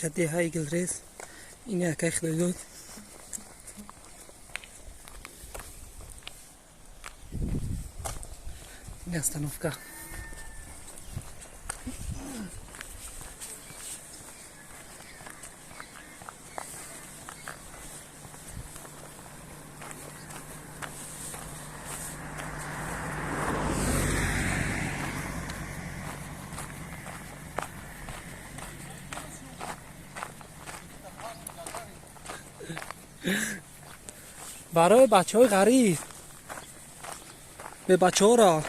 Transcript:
Инҷа деҳаи Гилрез. Ин якай Худойдод. Ин остановка. Барои бачаҳои ғариб, бебачаҳоро.